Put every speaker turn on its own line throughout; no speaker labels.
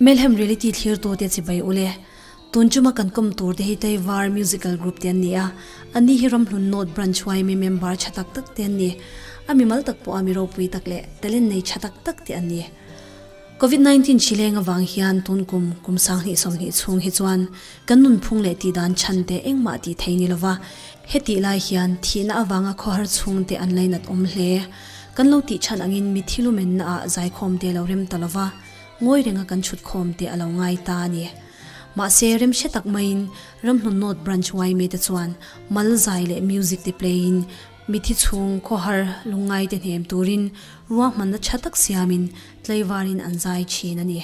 Melhem Reality thlirtute chibai ule. Tun chuma kan kawm tur te hi Taivar Musical Group te an ni a, an ni hi Ramhlun North Branch YMA member tha tak tak te an ni. A mimal tak pawh a mi ropui tak leh talent nei tha tak tak te an ni. Covid 19 hrileng avang hian tun kum kum 20 20 chhung hi chuan kan nunphung leh tihdan chhan te engmah tih thei ni lova, hetih lai hian thihna avanga khawhar chhung te an lainat awm hle. Kan lo tih chhan angin mithi lumenna ah zaikhawm te lo rem ta lova, ngawi renga kan chhut khawm te a lo ngai ta a ni. Mahse remhre tak maiin Ramhlun North Branch yma te chuan mal zai leh music te play in Mithi chhung khawhar lungngaite hnem turin ruahmanna tha tak siamin tlaivarin an zai thin a ni.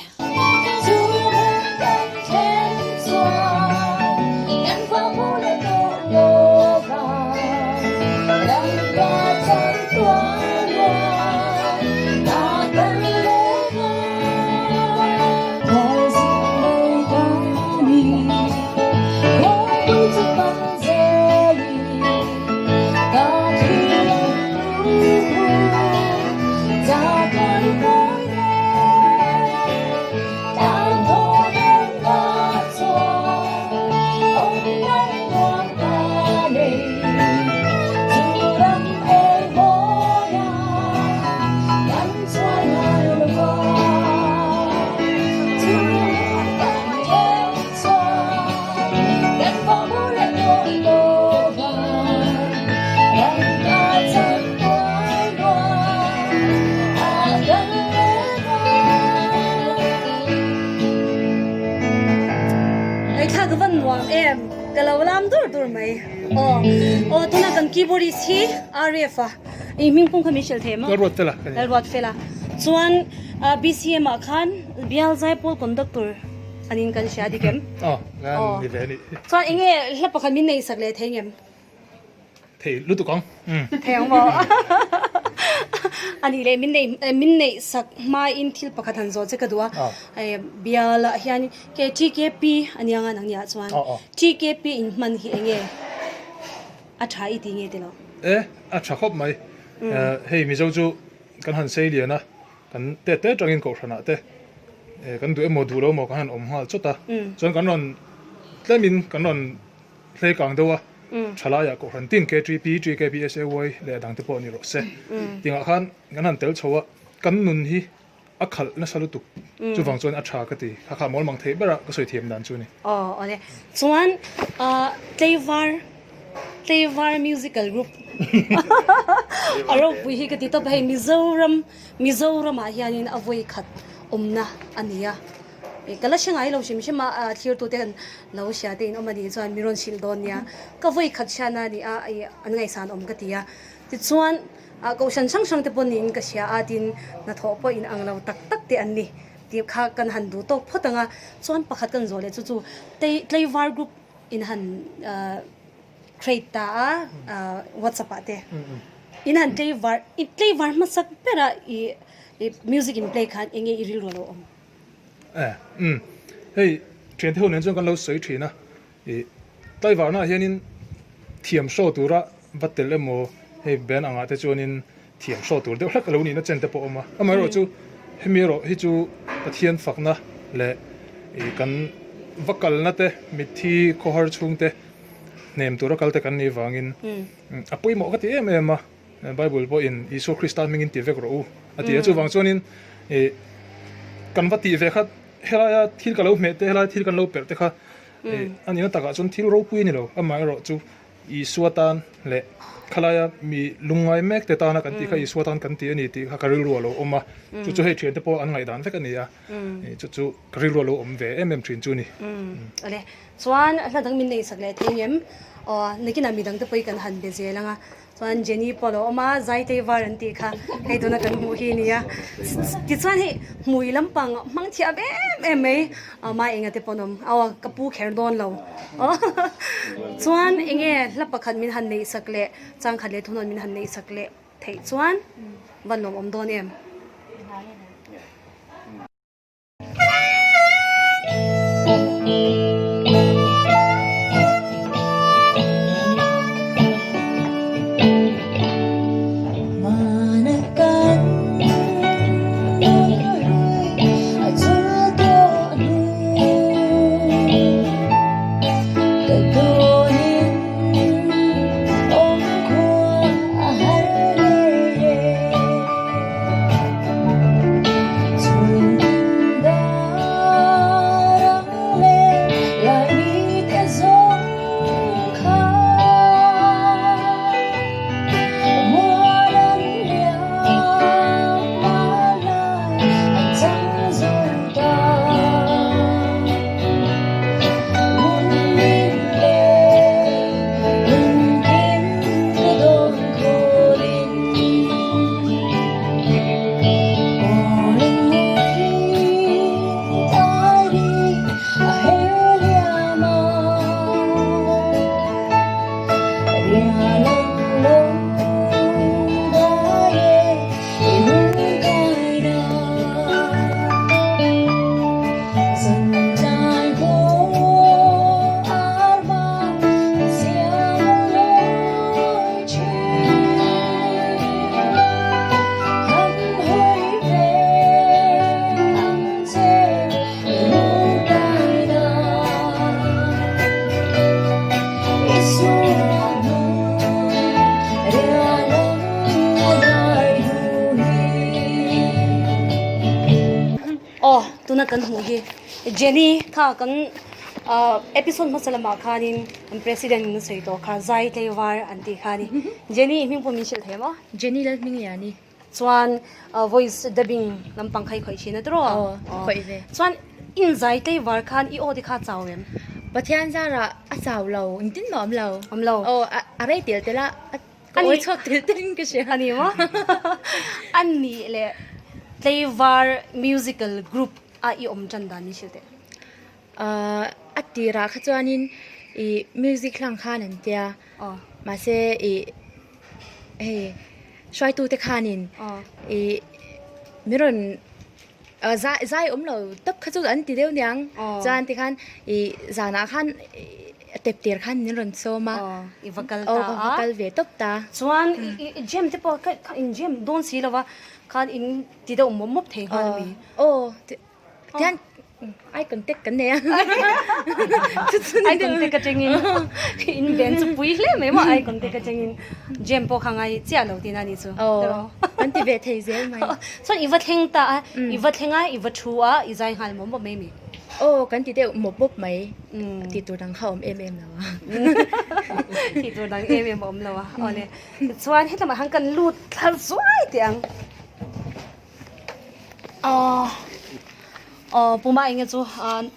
Ngaithla ka van nuam em ka lo lam dur dur mai aw aw tuna kan keyboardist hi RF a i hming pum kha min hrilh thei maw
Lalruat Fela
Lalruat Fela chuan BCM ah khan Bial Zaipawl conductor Anin kan hria dik em?
Aw, ngan ni ve a ni.
Chuan enge hla pakhat min nei sak leh thei ngem?
Thei lutuk ang.
Thei ang maw? Anih leh min nei min neih sak hmain thil pakhat han zawh che ka duh a. Bialah hian ke TKP a nia ngan ang nia chuan TKP in hman hi enge a tha i ti nge ti lo?
E, a tha khawp mai. Hei Mizo chu kan han sei lian a. Kan te te atangin kohhranah te kan duh emaw duh lo emaw kan han awm nghal chawt a, chuan kan rawn tlemin kan rawn hlei kang deuh a, thalaiah kohhran tin KTP, TKP, SAY leh a dangte pawh ni rawh se tingah khan kan han tel chho a, kan nun hi a khalh nasa lutuk chuvang chuan a tha ka ti, kha kha mawl mang theih bera ka sawi thiam dan chu a ni.
Aw awle, chuan Tleivar Tleivar Musical Group a ropui hi ka ti tawp a, hei Mizoram Mizoramah hianin a vawi khat awmna a ni a, ka la hre ngai lo hrim hrim a, thlirtute han lo hria te in awm a nih chuan mi rawn hrilh dawn nia, ka vawi khat hriatna a ni a, ih an ngaihsan awm ka ti a, tichuan kohhran hrang hrang te pawh niin ka hria a, tin hnathawh pawh in ang lo tak tak te an ni tih kha kan han duh tawk phawt ang a, chuan pakhat kan zawh leh chu chu Tleivar group in han create ta a WhatsApp ah te in han tlei var i tlei var hmasak ber a i music in play khan enge i rilru alo awm?
Eh umm hei thian te ho nen chuan kan lo sawi thin a i tlai varna ah hianin thiam show tura va tel emaw hei band angah te chuanin thiam show tur deuh hlek alo nihna chen te pawh a awm a amaherawh chu hemi erawh hi chu Pathian fakna leh i kan va kalna te mitthi khawhar chhung te hnem tura kal te kan nih vangin a pawimawh ka ti em em a, Bible pawhin Isua Krista hmingin ti vek rawh u a ti a, chuvang chuanin ih kan va tih ve kha helaia thil ka lo hmeh te helaia thil kan lo perh te kha ih a nihna takah chuan thil ropui a ni lo, amaherawh chu Isua tan leh khalaia mi lungngai mek te tana kan tih kha Isua tan kan ti a ni tih kha ka rilru a lo awm a, chu chu hei thiante pawh an ngaihdan vek a ni a, chu chu ka rilru a lo awm ve em em thin chu a ni.
Awle. Chuan hla dang min neihsak leh thei ngem? Aw, nakinah midang te pawh hi kan han be zel ang a. Chuan Jenny pawh a lo awm a, Zaitei var an tih kha hei tuna kan hmuh hi a nia. Tichuan hei hmui lampang hmang thiam em em mai, mah enga te pawh an awm. Aw, ka pu kher dawn lo. Chuan enge hla pakhat min han neihsak leh changkhat leh thunawn min han neihsak leh theih chuan van lawmawm dawn em? kan hmuh hi Jenny kha kan episode hmasa lamah khanin kan president in a sawi tawh kha zai tlei var an tih kha a ni. Jenny i hming pawh min hrilh thei maw?
Jenny Lalhmingliani.
Chuan voice dubbing lampang kha i khawih thin a tiraw?
Aw, khawih ve.
Chuan in zai tlei var khan i aw te kha a chau em?
Pathian zarah a chau lo, engtin mah a awm lo.
Awm lo.
Aw, a rei tel tel a, Ka awi chhuak tel telin ka hria.
A ni maw? A nih leh Tleivar Musical Group a i awm tan dan min hrilh teh.
A tirah kha chuanin i music hlang khan an tia. Mahse i hei hruaitute khanin i min rawn zai zai awm lo tawp kha chu an ti deuh niang chuan tikhan ih zanah khan tep tir khan min rawn sawm a
i va kal ta a
ka va kal ve tawp ta
chuan i gem te pawh kha in gem dawn si lo va khan in ti deuh mawp mawp thei nghal ami
aw Tihian eye contact kan nei a.
Eye contact atangin in ven chu pui hle mai maw eye contact atangin gem pawh kha ngai chiah lo tihna a nih chu.
Aw kan ti ve thei zel mai.
Chuan i va thleng ta a, i va thleng a, i va thu a, i zai nghal mawp mawp mai mi?
Aw kan ti deuh mawp mawp mai. Tih tur dang kha a awm em em lo a.
Tih tur dang em em a awm lo a. Awle tichuan hetlama han kan lut thla zuai teh ang. Aw aw puma enge chu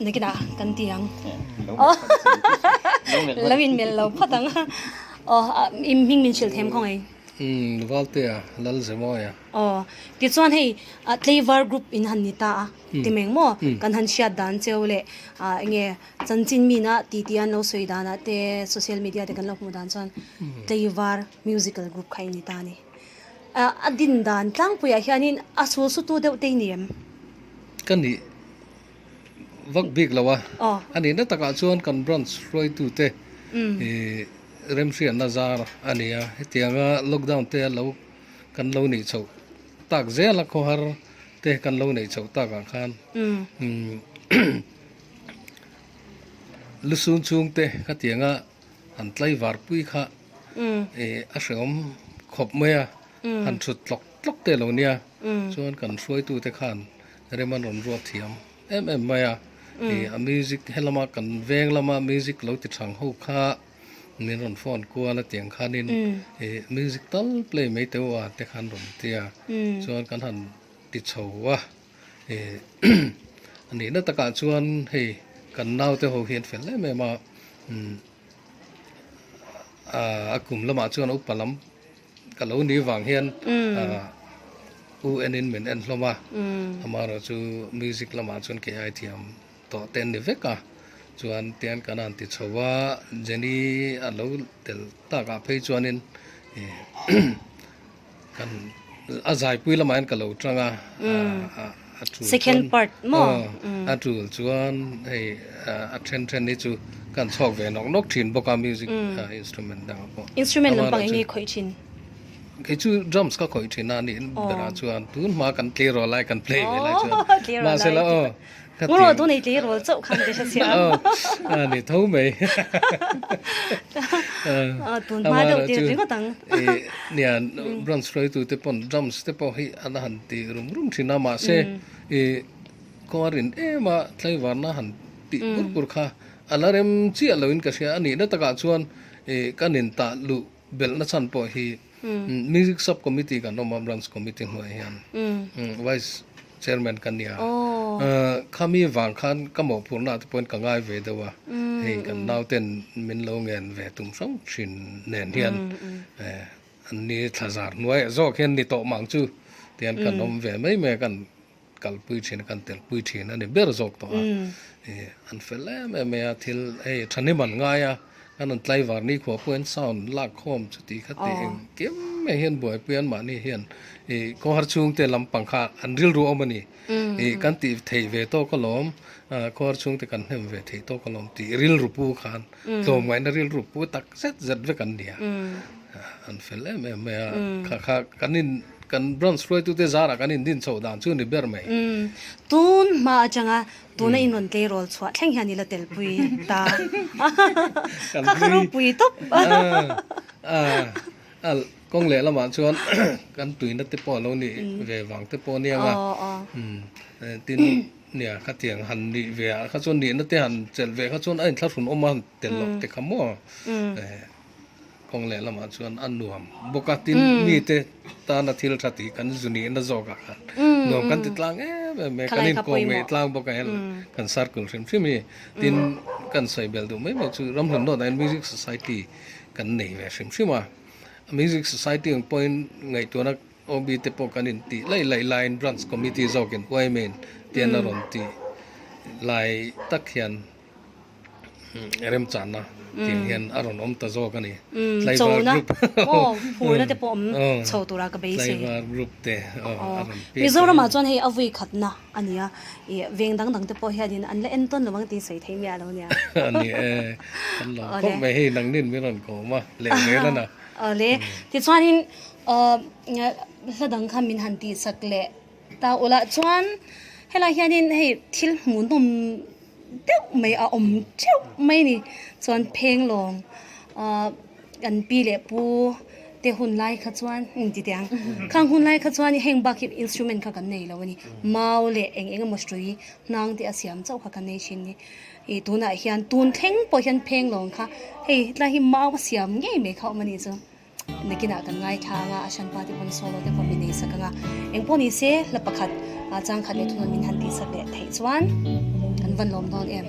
nakinah kan ti ang lo in melh lo phawt ang aw i hming min hrilh them khaw ngei
umm Valtea Lalzemawia
aw tichuan hei Tleivar group in han ni ta a ti meng maw kan han hriat dan cheu leh enge chanchin mina titi an lo sawi danah te social media te kan lo hmuh dan chuan Tleivar musical group kha in ni ta a ni. A din dan tlangpuiah hianin a sul sutu deuh te i ni em?
Ka nih vak bik lo a. A nihna takah chuan kan branch hruaitute remhriatna zar a ni a. Hetianga lockdown te lo kan lo neih chhoh tak zel a, khawhar te kan lo neih chhoh takah khan lusun chhungte khatianga han tlaivar pui kha a hreawm khawp mai a, han thut tlawk tlawk te lo nia, chuan kan hruaitute khan rem an rawn ruat thiam em em mai a, ih a music helama kan veng lama music lo ti thang ho kha min rawn phone kual a tiang khanin ih music tal play mai teuh a te khan rawn tia, chuan kan han ti chho a. A nihna takah chuan hei kan naute ho hi an fel em em a a kum lamah chuan upa lam ka lo ni vang hian u enin min en hlawm a amaherawh chu music lamah chuan kei ai thiam tawh te an ni vek a chuan tian kan han ti chho a Jenny a lo tel takah phei chuanin Kan a zaipui lamah hian ka lo tang a, a tul
Second part maw?
A tul chuan hei a then then hi chu kan chhawk ve nawk nawk thin bawk a music instrument dangah pawh.
Instrument lampang eng nge khawih thin?
Kei chu drums ka khawih thin a nih berah chuan tun hma kan tleirawl lai kan play ve lai chuan mahsela aw.
Ngawrawh tun ei tleirawl chauh khan ka hre chiah
a. A ni tho mai.
Tun hma deuh tir ringawt ang.
Nia branch hruaitu te pawn drums te pawh hi an han ti rum rum thin a mahse i kawng a rin em a tlaivarna han tih bur bur kha a la rem chiah lo in ka hria a nihna takah chuan i kan intah luh belhna chhan pawh hi Music Sub Committee kan awm a Branch Committee hnuaiah hian Vice Chairman ka nia. Khami vang khan ka mawhphurhna ah te pawhin ka ngai ve deuh a, hei kan nauten min lo ngen ve tum hrang thin nen hian an ni thlazar hnuaiah zawk hian ni tawh mang chu tihian kan awm ve mai mai a kan kalpui thin a kan telpui thin a ni ber zawk tawh a ih an fel em em mai a thil hei thahnem an ngai a kan rawn tlaivar nikhua pawh hian sound lak khawm chuti kha tih engkim mai hian buaipui an mahni hian ih khawhar chhungte lampang kha an rilru awm a ni ih kan tih theih ve tawk alawm ah khawhar chhungte kan hnem ve theih tawk alawm tih rilru pu khan tlawmngaihna rilru pu tak zet zet vek an ni a an fel em em mai a kha kha kan in Kan branch hruaitute zarah kan indin chhoh dan chu ni ber mai.
Umm, tun hma atanga tuna in rawn tleirawl chhuah thleng hian i la telpui ta. Kha kha ropui tawp.
A kawng leh lamah chuan kan tuina te pawh a lo nih ve vang te pawh a nia nga. Tin. Nia, khatiang han nih ve ah kha chuan nihna te han chelh ve kha chuan a inthlahrun awm a han tel loh te kha maw kawng leh lamah chuan a nuam bawk a, tin mite tana thil tha tih kan zu nihna zawk ah khan nuam kan ti tlang em em mai, kan inkawm ngei tlang bawk a hel kan circle hrim hrim hi, tin kan sawi bel duh mai mai chu Ramhlun North ah hian Music Society kan nei ve hrim hrim a, Music Society ang pawhin ngaihtuahna OB te pawh kan intih laih laih laiin Branch Committee zawkin Uaimain tian a rawn tih lai tak hian remchanna tiang hian a rawn awm ta zawk a ni. Tlaivar Group
Aw, phurna te pawh awm chho tura ka beisei.
Tlaivar Group te a rawn piak.
Mizoramah chuan hei a vui khatna a ni a, ih veng dang dang te pawh hianin an la en tawn lo ang tih sawi thei miah lo nia.
A ni e, kan lawm khawp mai hei nangnin min rawn kawm a, leh zel a na.
Awle, tichuanin Hla dang kha min han tihsak leh ta ula chuan helai hianin hei thil hmuhnawm deuh mai a awm teuh mai a ni chuan phenglawng ah kan pi leh pu te hun lai kha chuan ti teh ang khang hun lai kha chuan heng bak hi instrument kha kan nei lo a ni mau leh eng eng emaw hrui hnang te a siam chauh kha kan nei thin a ni ih tunah hian tun thleng pawh hian phenglawng kha hei tlai hi mau a siam ngei mai kha a awm a ni chu. Nakinah kan ngaithla anga a hranpa te pawn solo te pawh min nei sak anga engpawh ni se hla pakhat changkhat leh thunawn min han tih sak leh theih chuan kan van lawm dawn em.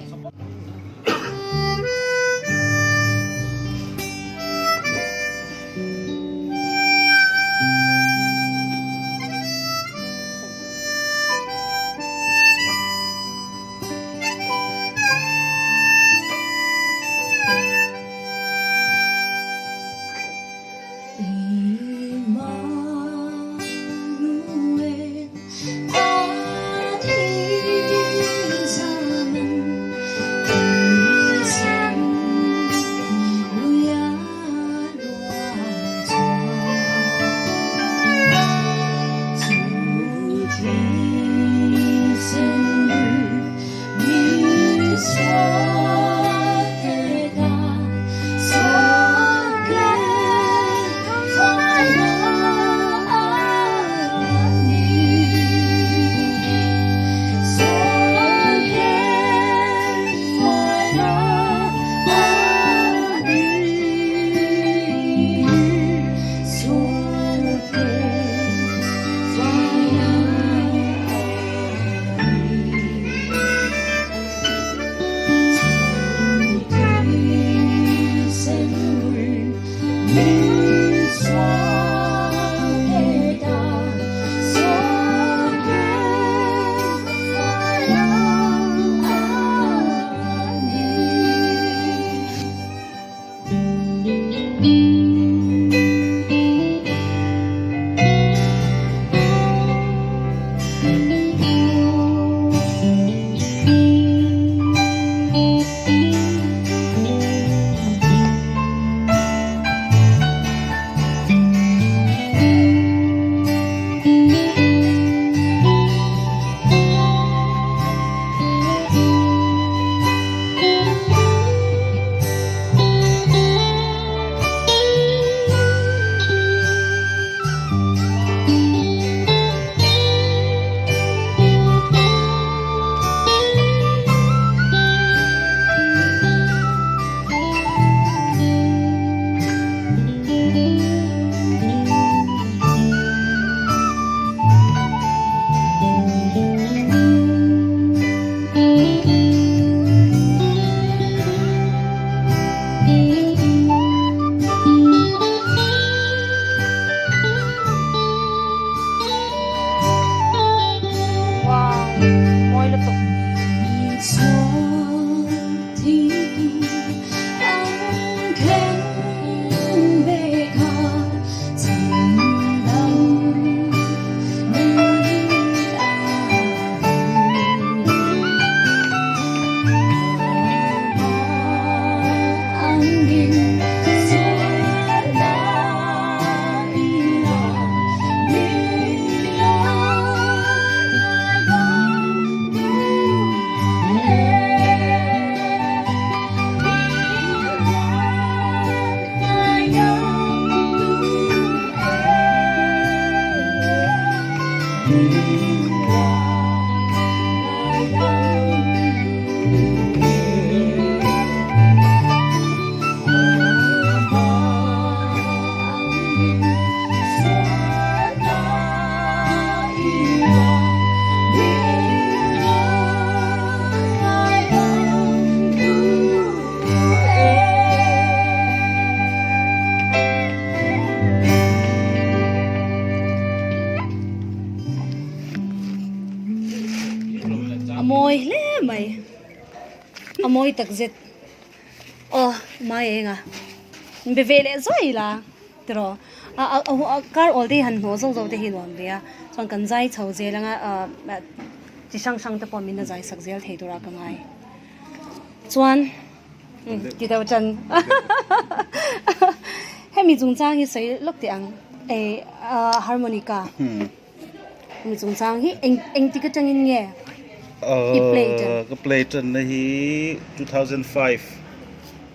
mawi tak zet aw mai enga be ve leh zuai ila tiraw a a kar awl te hi han hnawh zauh zauh te hi nuam ve a chuan kan zai chho zel anga ah chi hrang hrang te pawh min la zai sak zel thei tura ka ngai chuan ti deuh tan hemi chungchang hi sawi lawk teh ang eh harmonica. Mi chungchang hi eng engtik atangin nge i play tan?
Ka play tan na hi 2005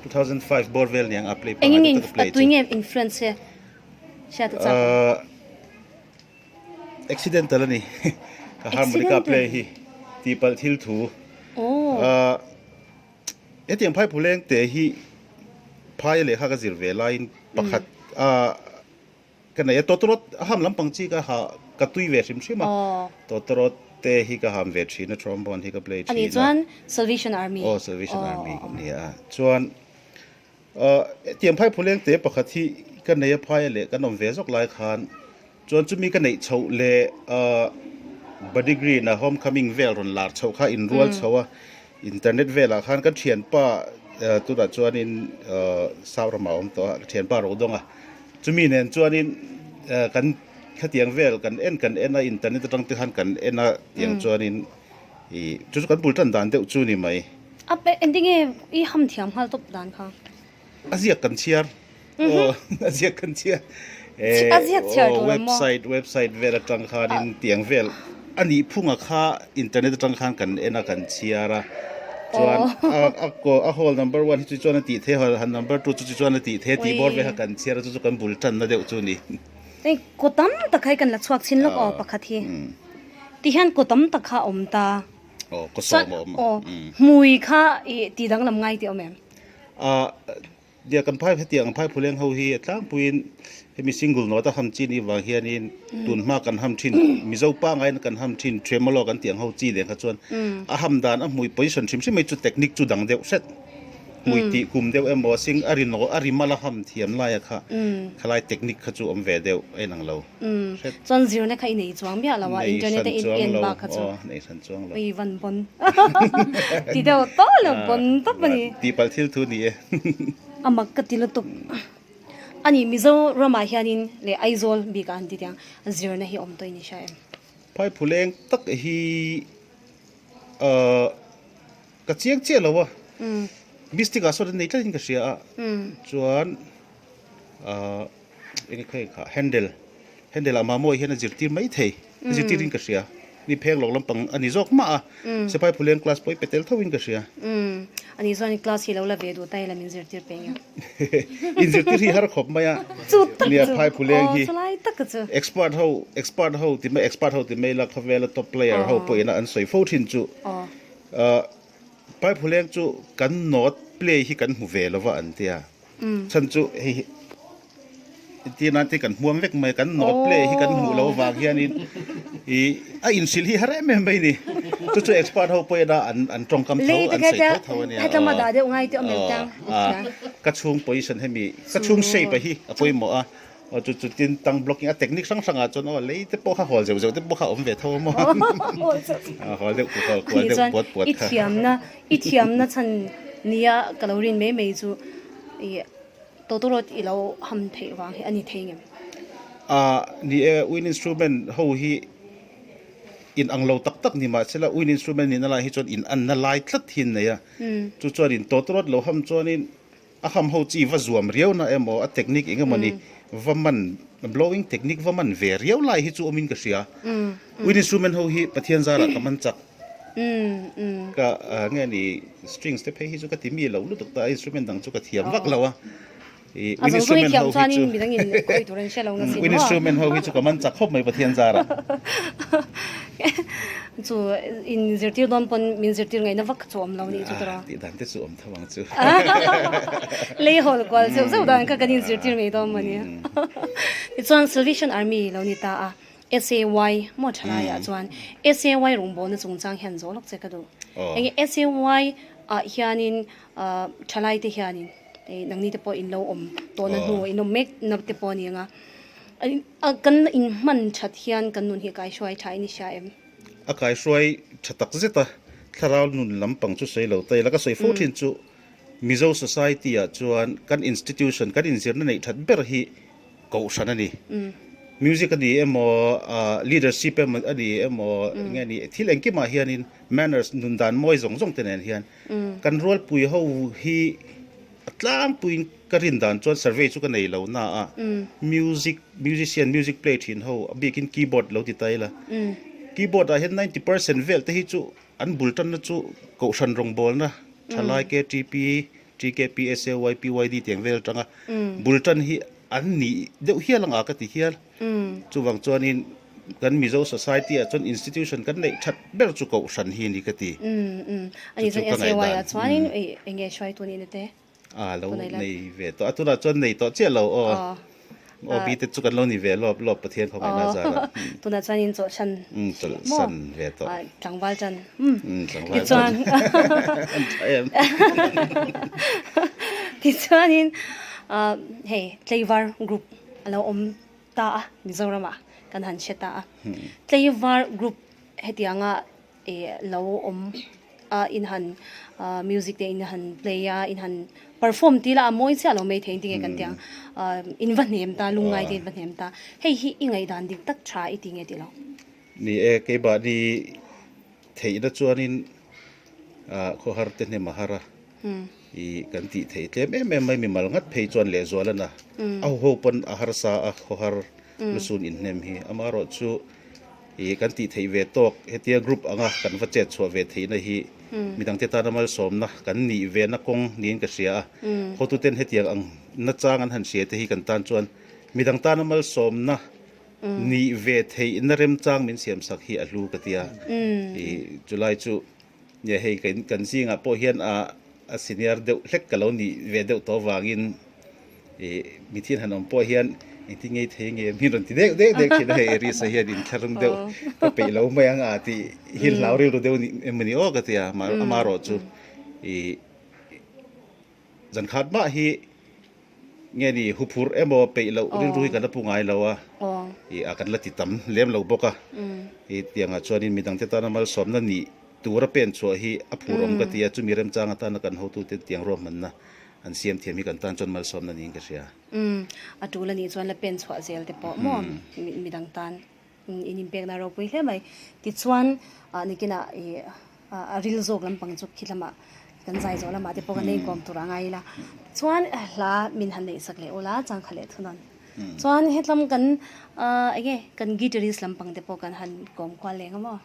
2005 bawr vel niang a play
pangai deuh ka play chu. Tui nge influence che hriat a chak ang?
Accidental a ni ka harmonica play hi tihpalh thil thu. Hetiang phai phuleng te hi phaia lehkha ka zir ve laiin pakhat a Ka nei a, tawtawrawt a ham lampang chi ka ha ka tui ve hrim hrim a, tawtawrawt te hi ka ham ve thin a, trombone hi ka play thin a.
Ani chuan Salvation Army.
Aw Salvation Army ka ni a, chuan tiang phai phuleng te pakhat hi ka nei a phai a leh kan awm ve zawk lai khan chuan chumi ka neih chhoh leh Buddy Green a homecoming vel rawn lar chhoh kha inrual chho a, internet velah khan ka thianpa tunah chuanin South ramah a awm tawh a, ka thianpa Rodonga. Chumi nen chuanin kan khatiang vel kan en kan en a internet atang te khan kan en a tiang chuanin ih chu chu kan bul tan dan deuh chu ni mai.
A pe engtinge i ham thiam nghal tawp dan kha?
A ziak kan chhiar aw a ziak kan chhiar
A ziak chhiar tur a maw?
Website website vel atang khanin tiang vel a nih phunga kha internet atang khan kan en a kan chhiar a. Chuan a a hall number one hi chu chuan a tih theih a han number two chu chu chuan a tih theih a tih bawr vek a kan chhiar a chu chu kan bul tanna deuh chu a ni.
Hei kaw tam tak kha hi kan la chhuak chhin lawk aw pakhat hi tihian kaw tam tak kha a awm ta.
Aw kaw sawm a awm a.
Aw hmui kha ih tih danglam ngai tih a awm em?
Ah Nia kan phai hetiang ang phai phuleng ho hi a tlangpuiin hemi single note a ham chi nih vang hianin tun hma kan ham thin Mizo pangain kan ham thin tremolo kan tih ang ho chi nen kha chuan a ham dan a hmui position hrim hrim mai chu technique chu dang deuh hret hmui tih kum deuh emaw sing a ri naw a ri mal a ham thiam laia kha khalai technique kha chu awm ve deuh a inang lo
hret. Chuan zirna kha i nei chuang miah lo a internet a in en bak kha chu.
Nei hran chuang lo.
Ui van bon ti deuh tawh lo bon tawp a ni.
Tihpalh thil thu ni e.
A mak ka ti lutuk. Ani Mizoramah hianin leh Aizawl bikah an ti tiang zirna hi awm tawh i ni hria em?
Phai phuleng tak hi ka chiang chiah lo a. Mystic ah sawn an nei tlatin ka hria a. Chuan enge kha kha handle handle ah mamawh hian a zirtir mai thei a zirtir in ka hria ni pheng lawk lampang a ni zawk mah a sipai phuleng class pawh i pe tel tho in ka hria
ani chuan class hi lo la ve duh ta ila min zirtir peng em
in zirtir hi har khawp mai a
chu tak
nia phai phuleng hi
chulai tak chu
expert ho expert ho ti mai expert ho ti mai la khawvela top player ho pawh ina an sawi fo thin chu phai phuleng chu kan note play hi kan hmu ve lova an tia Chhan chu hei hi entir nan te kan hmuam vek mai kan note play hi kan hmuh loh avang hianin ih a inhrilh hi har em em mai a ni chu chu expert ho pawhin a an an tawngkam tho an sawi tho tho a nia ka chhung position hemi ka chhung shape a hi a pawimawh a aw chu chu tin tang blocking a technique hrang hrangah chuan aw lei te pawh kha hawl zeuh zeuh te pawh kha a awm ve tho a maw hawl deuh hawl kual deuh puat puat
kha I thiamna chhan nia ka lo rin mai mai chu i tawtawrawt i lo ham theih vang hi a ni thei ngem?
A ni e, wind instrument ho hi in ang lo tak tak ni mahsela wind instrument nihna lai hi chuan in anna lai tlat hi an nei a, chu chuan in tawtawrawt lo ham chuanin a ham ho chi va zuam riau na emaw a technique eng emaw ni va man blowing technique va man ve riau lai hi chu awmin ka hria. Wind instrument ho hi Pathian zarah ka man chak. Ka nge ni strings te phei hi chu ka ti mi lo lutuk ta instrument dang chu ka thiam vak lo a. I
wind instrument ho hi chu
wind instrument ho hi chu ka man chak khawp mai Pathian zarah.
Chu in zirtir dawn pawn min zirtir ngaihna vak chu awm lo nih chu tawrh a.
Tih dan te chu awm tho ang chu.
Lei hawl kual zeuh zeuh dan kha kan in zirtir ngei dawn maw ni. Tichuan Salvation Army lo ni ta a. SAY maw thalai ah chuan SAY rawngbawlna chungchang hian zawh lawk che ka duh. Enge SAY ah hianin thalai te hianin nangni te pawh in lo awm tawhna hnu in awm mek na te pawh a ni ang a, kan inhman that hian kan nun hi a kaihruai tha in i hria em?
A kaihruai tha tak zet a. Thlarau nun lampang chu sawi lo ta ila ka sawi fo thin chu Mizo society ah chuan kan institution kan inzirna neih that ber hi kohhran a ni. Music a ni emaw leadership emaw a ni emaw nge ni thil engkimah hianin manners nun dan mawi zawng zawng te nen hian kan rualpui ho hi a tlangpuiin ka rin dan chuan survey chu ka nei lo na a music musician music play thin ho a bikin keyboard lo ti ta ila keyboard ah hian 90% vel te hi chu an bul tanna chu kohhran rawngbawlna thalai KTP TKP SAY PYD tiang vel atanga bul tan hi an nih deuh hial anga ka ti hial chuvang chuanin kan Mizo society ah chuan institution kan neih that ber chu kohhran hi a ni ka ti
chu chu ka ngaihdan
A lo nei ve tawh a, tunah chuan nei tawh chiah lo aw. Aw bi te chu kan lo ni ve lawp lawp Pathian khawngaihna zarah.
Tunah chuan in chawlhsan
chawlhsan ve tawh.
Tlangval chan.
Tlangval chan. An tha em.
Tichuanin hei Tleivar group a lo awm ta a Mizoramah kan han hre ta a. Tleivar group hetianga lo awm a in han music te in han play a in han perform tih lah a mawi chiah lo mai thei engtin nge kan tih ang in va hnem ta lungngai te in va hnem ta hei hi i ngaihdan dik tak tha i ti nge tih lo.
Ni e keimahni theihna chuanin khawhar te hnem a har a i kan tih theih tlem em em mai mimal ngat phei chuan lehzual a na a ho pawn a harsa a khawhar lusun inhnem hi amaherawhchu I kan tih theih ve tawk hetia group anga kan va chet chhuah ve theihna hi midangte tana malsawmna kan nih vena kawng niin ka hria a. Hotuten hetiang ang nachang an han hria te hi kan tan chuan midang tana malsawmna nih ve theihna remchang min siamsak hi a hlu ka ti a. I chulai chu nge hei kan zingah pawh hian a a senior deuh hlek ka lo nih ve deuh tawh avangin ih mithian han awm pawh hian engtin ngei thei nge min rawn ti deuh deuh deuh thin a hei Aries-a hian inthlahrung deuh ka peih lo mai ang a tih hi hlau rilru deuh emaw ni aw ka ti a amaherawh chu ih zan khat mah hi Nge ni huphurh emaw peih loh rilru hi kan la pu ngai lo a, ih a kan la ti tam lem lo bawk a, ih tiangah chuanin midangte tana malsawmna nih tura pen chhuah hi a phur awm ka ti a, chumi remchang atana kan hotute tiang ruahmanna an siam thiam hi kan tan chuan malsawmna niin ka hria.
Umm, a tul a nih chuan la pen chhuah zel te pawh maw midang tan in inpekna ropui hle mai. Tichuan nikinah ih A ril zawk lampang chu khi lamah kan zai zawh lamah te pawh kan einkawm tur a ngai ila. Chuan hla min han neih sak leh ula changkha leh thunawn. Chuan hetlam kan eng nge kan guitarist lampang te pawh kan han kawm kual leh ang maw?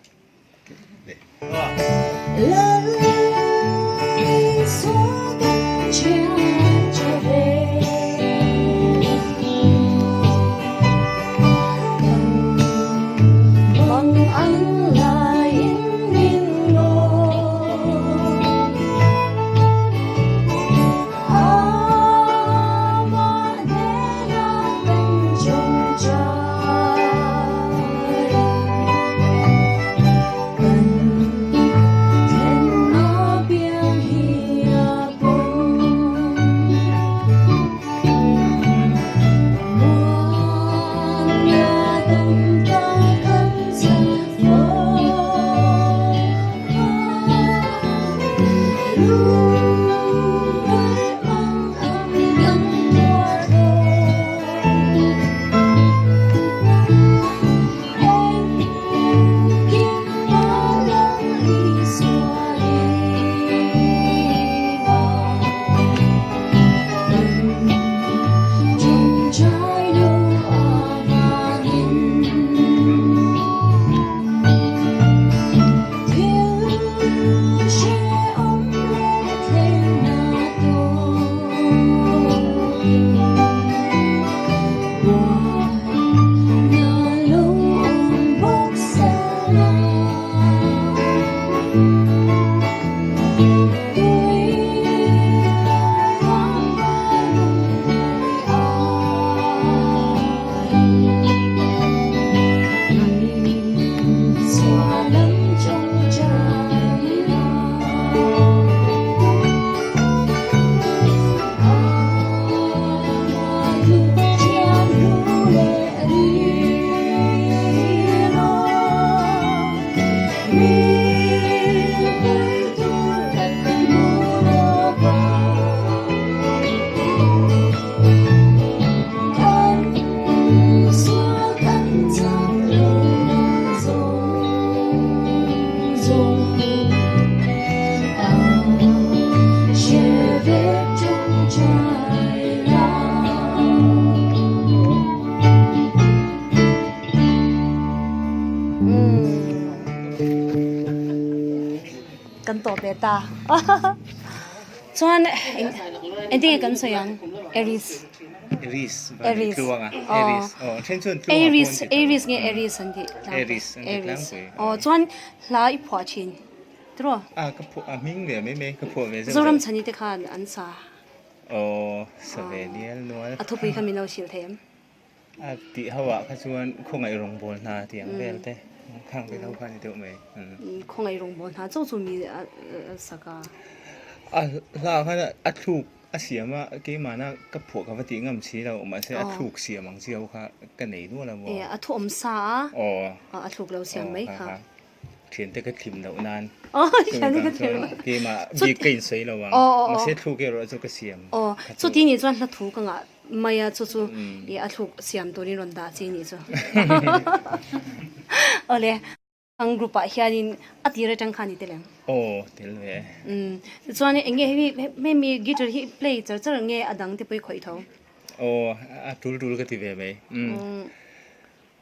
Kan tawp leh ta. Chuan engtin nge kan sawi ang? Aries.
Aries. Aries. Aries. Oh, then chuan
Aries, Aries nge Aries an tih.
Aries an tih tlangpui.
Oh, chuan hla i phuah thin. Tiraw?
A ka phuah a hming ve mai mai ka phuah ve zeuh.
Zoram chhani te khan an sa.
Aw, sa ve nial nual.
A thupui kha min lo hrilh thei em?
A tih ho ah kha chuan khawngaih rawngbawl hna tih ang vel te khang te ho kha a ni deuh mai.
Khawngaih rawngbawl hna chauh chu mi a sak a.
A hla khan a thluk a siam a, keimahna ka phuah ka va tih ngam si lo, mahse a thluk siam ang chi ho kha ka nei nual a maw.
E, a thu awm sa a, a thluk lo siam mai kha.
Thiante ka thlim loh nan.
Aw, thiante ka thlim loh.
Keimah bik ka insawi lo ang. Mahse thluk erawh chu ka siam.
Aw, chuti nih chuan hla thu ka ngah mai a, chu chu i a thluk siam turin rawn dah chi nih chu. Awle, ang group ah hianin a tir atang khan i tel em?
Aw, tel ve.
Tichuan eng nge hemi hemi guitar hi play char char nge a dang te pawh i khawih tho?
Aw, a tul tul ka ti ve mai.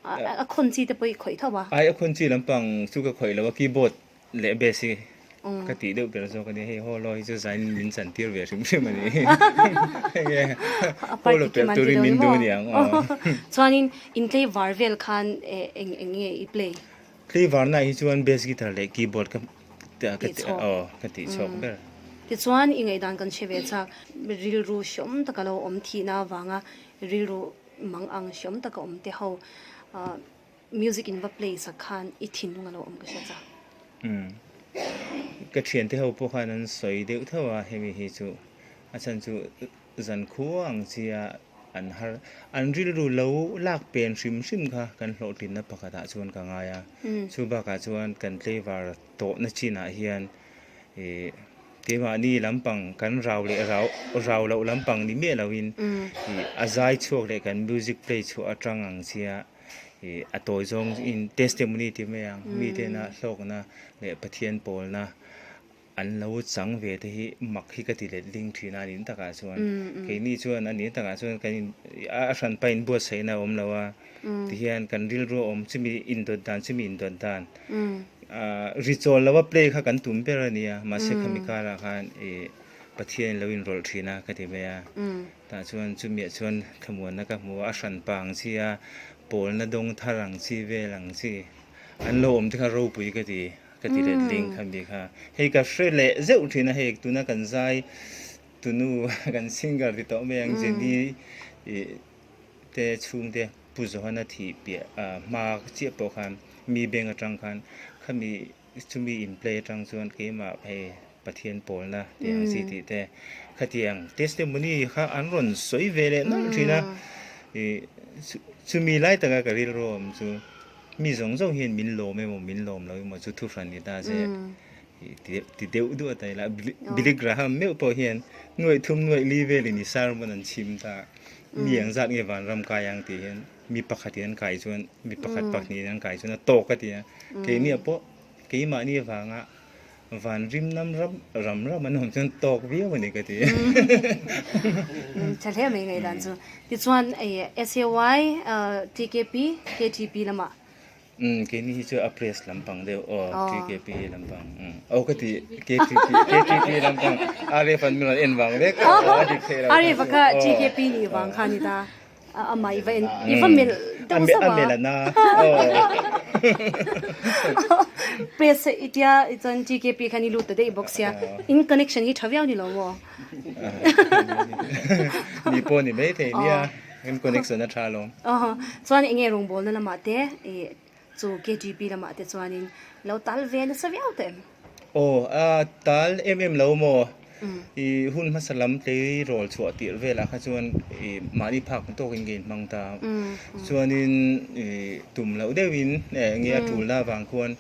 A khawn chi te pawh i khawih tho a.
Ai a khawn chi lampang chu ka khawih lo a, keyboard leh bass hi ka tih deuh ber zawk a ni. Hei haw law hi chu zain min chan tir ve hrim hrim a ni. Enge haw law pelh turin min duh aniang aw.
Chuanin in tlei var vel khan eng eng nge i play?
Tlei varna hi chuan bass guitar leh keyboard ka ka tih chhuak ber.
Tichuan i ngaihdan kan hre ve chak rilru hreawm taka lo awm thihna avanga rilru Mang ang hreawm taka awm te ho music in va play sak khan i thinlung a lo awm ka hria cha.
Umm. Ka thiante ho pawh khan an sawi deuh tho a hemi hi chu a chhan chu zan khua ang chia an har an rilru lo lak pen hrim hrim kha kan hlawhtlinna pakhatah chuan ka ngai a. Chu bakah chuan kan tlaivar tawhna chinah hian ih Keimahni lampang kan rau leh rau rau loh lampang ni miah loin ih a zai chhuak leh kan music play chhuah atang ang chia ih a tawi zawng in testimony ti mai ang mi tena hlawkna leh Pathian pawlna an lo chang ve te hi mak hi ka ti let ling thin a nin takah chuan keini chuan a nin takah chuan kan in a hranpa in buatsaihna a awm lo a tihian kan rilru a awm chumi indawt dan chumi indawt dan. Ri chawl lo a play kha kan tum ber a nia, mahse khami karah khan ih Pathian in lo inrawlh thin a ka ti mai a, tah chuan chumiah chuan thlamuanna ka hmu a, a hran pa ang chi a, pawlna dawng thar ang chi vel ang chi an lo awm te kha ropui ka ti, ka ti let ling khami kha. Hei ka hre leh zeuh thin a hei tuna kan zai tunu kan singer ti tawh mai ang Jenny ih te chhungte Pu Johana thih piah hma chiah pawh khan mi beng atang khan khami chumi in play atang chuan keimah hei Pathian pawlna tih ang chi tih te khatiang testimony kha an rawn sawi ve leh nawlh thin a ih chumi lai taka ka rilru awm chu mi zawng zawng hian min lawm emaw min lawm lo emaw chu thuhran ni ta che ti deuh duah ta ila Billy Graham meuh pawh hian nuaih thum nuaih li velin i sermon an chhim ta. Mi ang zat nge vanram kai ang tih hian mi pakhatin an kai chuan mi pakhat pahnihin an kai chuan a tawk a ti a. Keini ah pawh keimahni avanga van rim nam ram ram ram an awm chuan tawk viau a ni ka ti.
Tha hle mai ngaihdan chu. Tichuan SAY, TKP, KTP lamah
Umm keini hi chu a press lampang deuh aw TKP lampang umm aw ka ti KTP KTP lampang RF an min rawn en vang vek a dik theih lo
RF kha TKP nih vang kha ni ta amah i va en i va melh deuh zauh a
a melh a na aw
press i tia chuan TKP khan i lut ta daih bawk sia in connection hi tha viau ni lo maw
ni pawh ni mai thei nia. In connection a tha alawm.
Aw, chuan enge rawngbawlna lamah te ih chu KTP lamah te chuanin lo tal ve nasa viau tawh em?
Aw, a tal em em lo maw? Ih hun hmasa lam tleirawl chhuah tirh velah kha chuan ih mahni phak tawkin ka inhmang ta. Chuanin ih tum loh deuhin enge a tulna avang khuan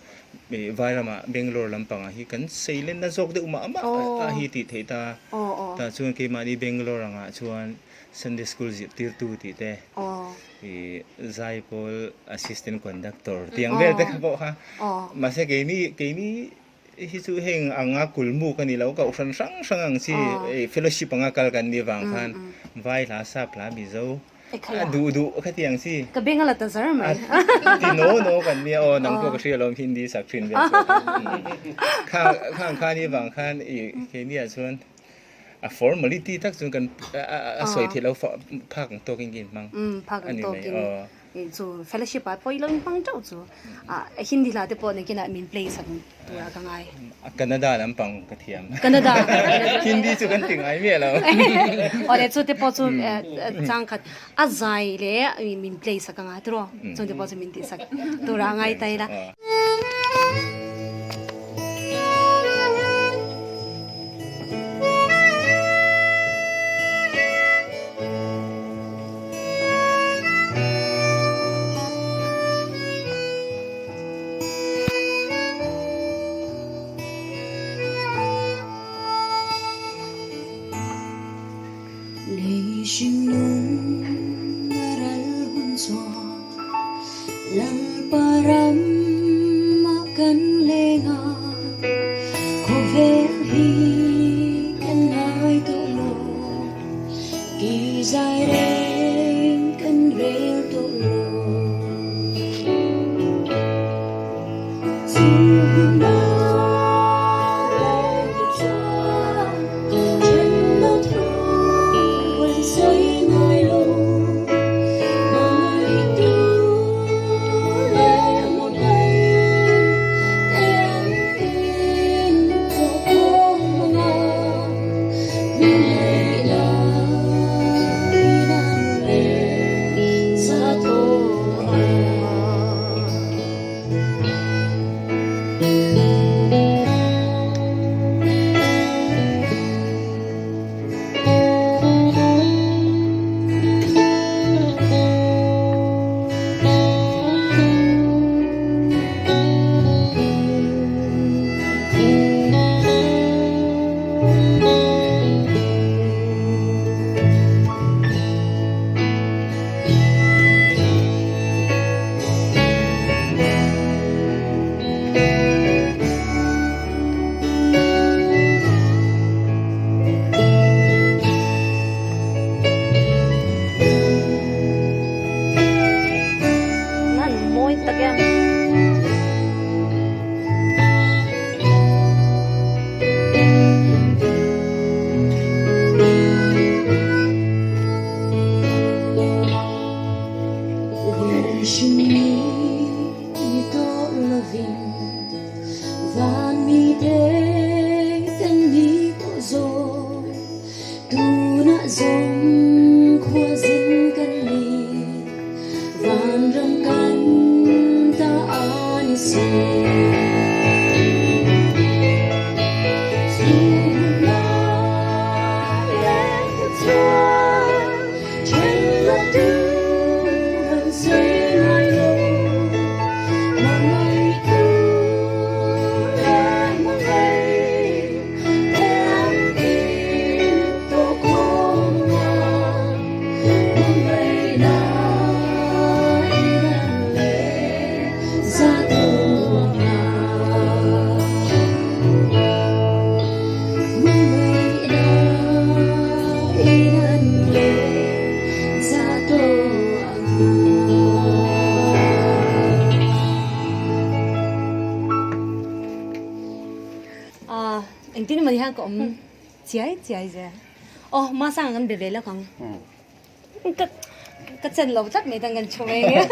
ih Vairamah Bangalore lampangah hi kan sei lenna zawk deuh mah mah a hi tih theih ta. Tah chuan keimahni Bangalore angah chuan Sunday School zirtirtu tih te, i Zaipawl Assistant Conductor tih ang vel te kha pawh kha mahse keini keini. hi chu heng anga kulmuk a ni lo, kohhran hrang hrang ang chi fellowship anga kal kan nih vang khan vai hla, sap hla, Mizo a duh duh khatiang chi.
Ka beng a la ta zar mai.
Ti no no kan nia aw, nang pawh ka hria alawm Hindi sak thin vel chu. Khang khang kha nih vang khan i keini ah chuan a formality tak chuan kan a sawi theih loh phak ang tawkin ka inhmang a ni mai aw.
Chu fellowship ah pawh i lo inhmang teuh chu Hindi hla te pawh nakinah min play sak tur ah ka ngai.
Kannada lampang ka thiam.
Kannada.
Hindi chu kan ti ngai miah lo.
Awle chu te pawh chu changkhat a zai leh min play sak anga tiraw chung te pawh chu min tih sak tur ah ngai ta ila. Engtin emaw ni hian ka awm chiai chiai zel. Aw Masanga kan be ve lawk ang. Ka ka chen lo tlat mai tan kan chho mai nge.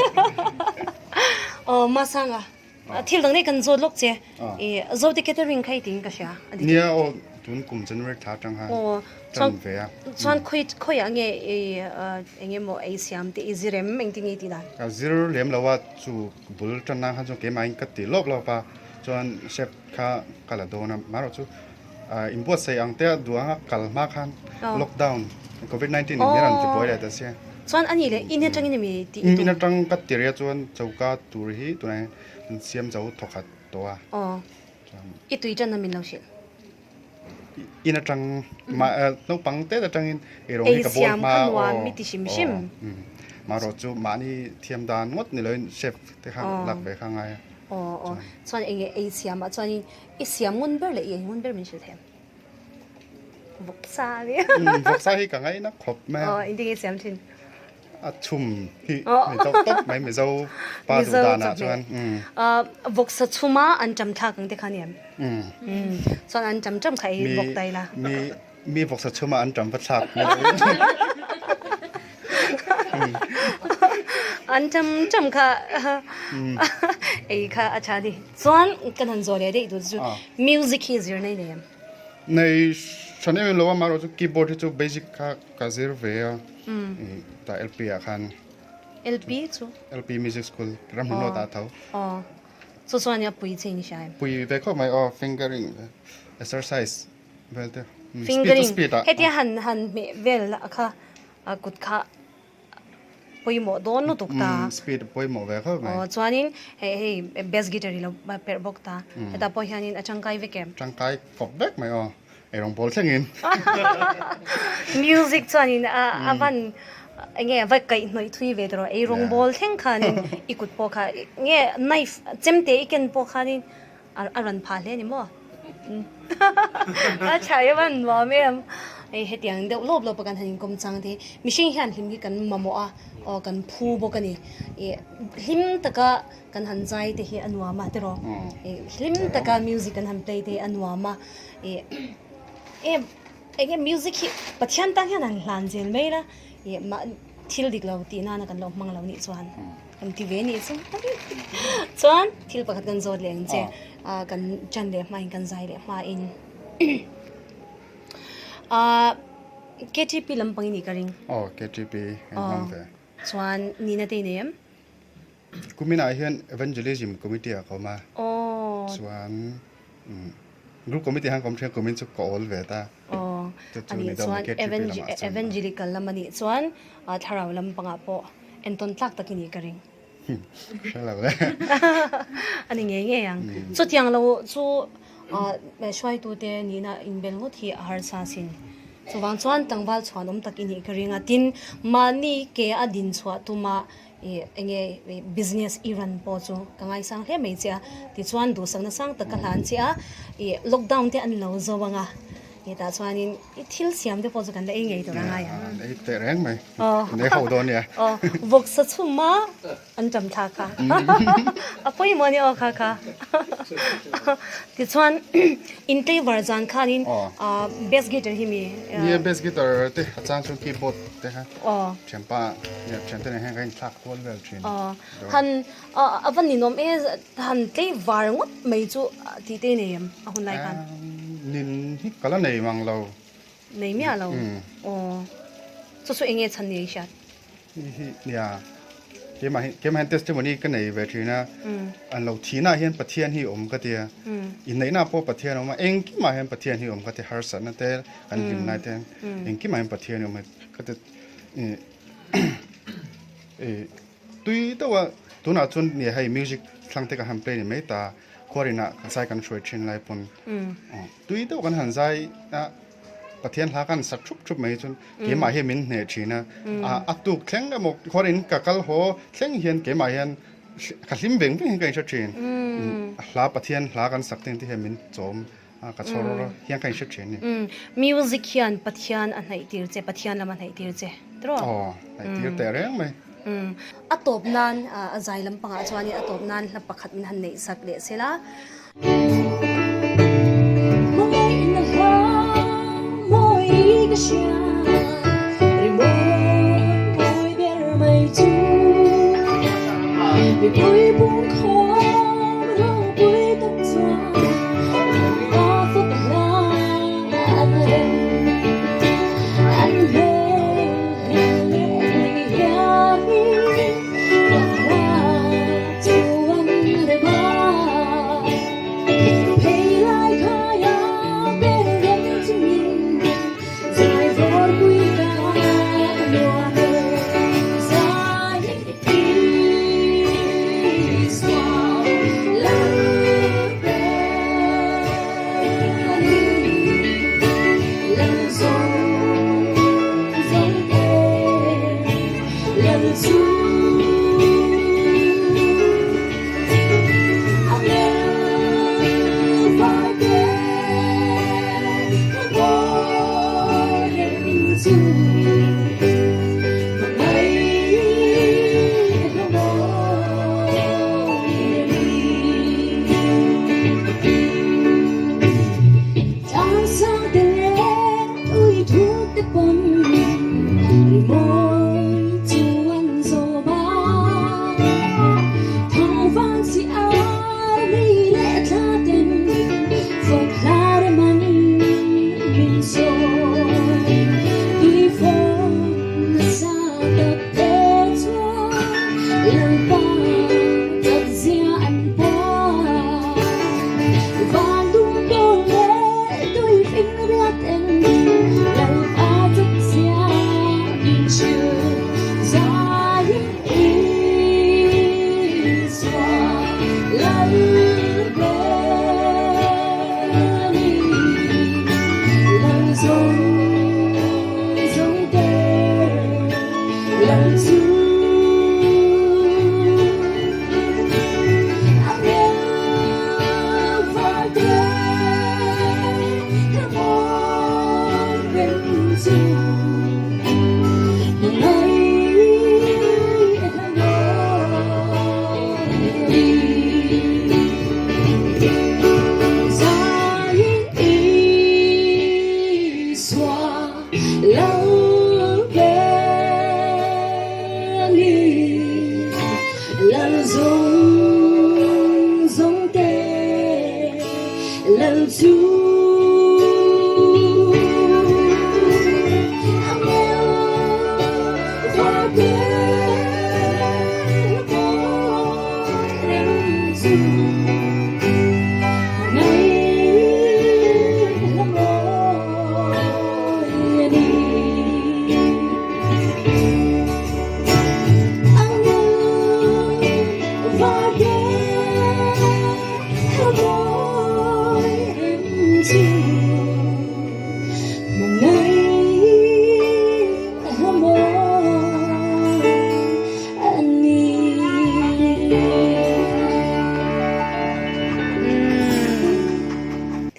Aw Masanga thil dang daih kan zawt lawk che. I Zote catering kha i tiin ka hria.
Nia aw tun kum January thla atang khan tan ve a.
Chuan khawi khawiah nge i eng emaw ei siam te i zir em engtin nge i tih dan?
Ka zir lem lo a chu bul tan nan khan chuan keimah in ka ti lawp lawp a chuan chef kha ka la dawn a marawh chu inbuatsaih ang te a duh anga kal hma khan lockdown covid 19 in hian an ti buai leh ta sia.
Chuan a nih leh in atangin emi tih i tum?
In atang ka ti rih a chuan choka tur hi tunah hian an siam zo thawkhat tawh a.
Aw i tui tan a min lo hrilh.
In atang naupang te atangin eirawng hi ka bawl hma aw marawh chu mahni thiam dan ngawt ni loin chef te kha lak ve kha ngai a.
Aw aw chuan eng nge ei siam ah chuanin i siam ngun ber leh i ei ngun ber min hrilh thei em? Vawksa a ni.
Vawksa hi ka ngaina khawp mai a.
Aw engtin nge i siam thin?
A chhum hi ni tawp tawp mai Mizo pa duh danah chuan.
Vawksa chhuma an ṭam thlak ang te kha ni em? Chuan an ṭam ṭam kha ei bawk ta ila.
Mi mi vawksa chhuma an ṭam va thlak ni lo.
An ṭam ṭam kha ei kha a ṭha a ni. Chuan kan han zawh leh daih duh chu music hi zir nei nei em?
Nei hran em em lo a, amaherawhchu keyboard hi chu basic kha ka zir ve a, tah LP ah khan.
LP chu?
LP Music School ramhmun nawt ah tho.
Aw, chu chuan a pui che in hria em?
Pui ve khawp mai aw, fingering exercise vel te.
Fingering, hetia han han hmeh vel kha kut kha pawimawh dawn lutuk ta.
Speed pawimawh ve khawp mai.
Aw chuanin hei hei bass guitar i lo perh bawk ta. Hetah pawh hianin a tangkai vek em?
Tangkai kawp vek mai aw. Eirawng bawl thlengin.
Music chuanin a van enge a va kaihhnawih thui ve tawh rawh. Eirawng bawl thleng khanin i kut pawh kha nge knife chemte i ken pawh khanin A rawn phah hle a ni maw? A tha em a nuam em. Hei hetiang deuh lawp lawp a kan han inkawm chang te hi mihring hian hlim hi kan mamawh a, aw kan phu bawk a ni. Ih hlim taka kan han zai te hi a nuam a tiraw? Ih hlim taka music kan han play te hi a nuam a. Ih em eng nge music hi Pathian tan hian han hlan zel mai ila ih mah thil dik lo tih nana kan lo hmang lo nih chuan. Kan ti ve nih chu. Chuan thil pakhat kan zawt leh ang che. Kan chan leh hmain kan zai leh hmain. KTP lampang i nih ka ring.
Aw KTP kan hmang ve.
Chuan nihna te i nei em?
Kuminah hian Evangelism Committee ah ka awm a. Chuan Group Committee han ka awm thin a kumin chu ka awl ve ta.
Aw anih chuan Evangelical lam anih chuan thlarau lampangah pawh Entawn tlak tak i nih ka ring.
Hre lo le.
A ni ngei ngei ang. Chutiang lo chu hruaitute nihna inbel ngawt hi a harsa asin. Chuvang chuan tlangval chhuan awm tak i nih ka ring a. Tin, mahni ke a din chhuah tuma eng nge business i run pawh chu ka ngaisang hle mai che a. Tichuan duhsakna sang tak ka hlan che a. Lockdown te an lo zo ang a. Hetah chuanin i thil siam te pawh chu kan la ei ngei tur a ngai ang.
An ei teh reng mai. An ei ho dawn nia.
Aw, vawksa chhum a an ṭam thlak kha. A pawimawh a ni aw kha kha. Tichuan in tlaivar zan khanin bass guitar hi mi.
Nia bass guitar te a chang chuan keyboard te kha. Thianpa thiante nen hian kan inthlak kual vel thin.
Han a va ninawm e han tlaivar ngawt mai chu tih te nei em a hun lai khan?
Nin hi ka la nei mang lo.
Nei miah lo? Aw. Chu chu eng nge chhan ni a i hriat?
Hi hi nia keimah hi keimah hian testimony ka nei ve thin a an lo thihna ah hian Pathian hi awm ka tia inneihna ah pawh Pathian a awm a engkimah hian Pathian hi awm ka ti harsatna te kan hlimna te engkimah hian Pathian hi awm ka ti Tui deuh a, tunah chuan nia hei music thlang te kan han play ni mai ta, khuarin ah zai kan hruai thin lai pawn tui deuh kan han zai a, Pathian hla kan sa thup thup mai chuan keimah hian min hneh thin a, a tuk thleng emaw khuarin ka kal haw thleng hian keimah hian ka hlim veng veng hian ka inhre thin, hla Pathian hla kan sak te hian min chawm a ka chhawr hian ka inhre thin a ni.
Music hian Pathian a hnaih tir che, Pathian lam a hnaih tir che tiraw?
Aw, hnaih tir teh reng mai.
A tawp nan, a zai lampangah chuanin a tawp nan hla pakhat min han neih sak leh se la.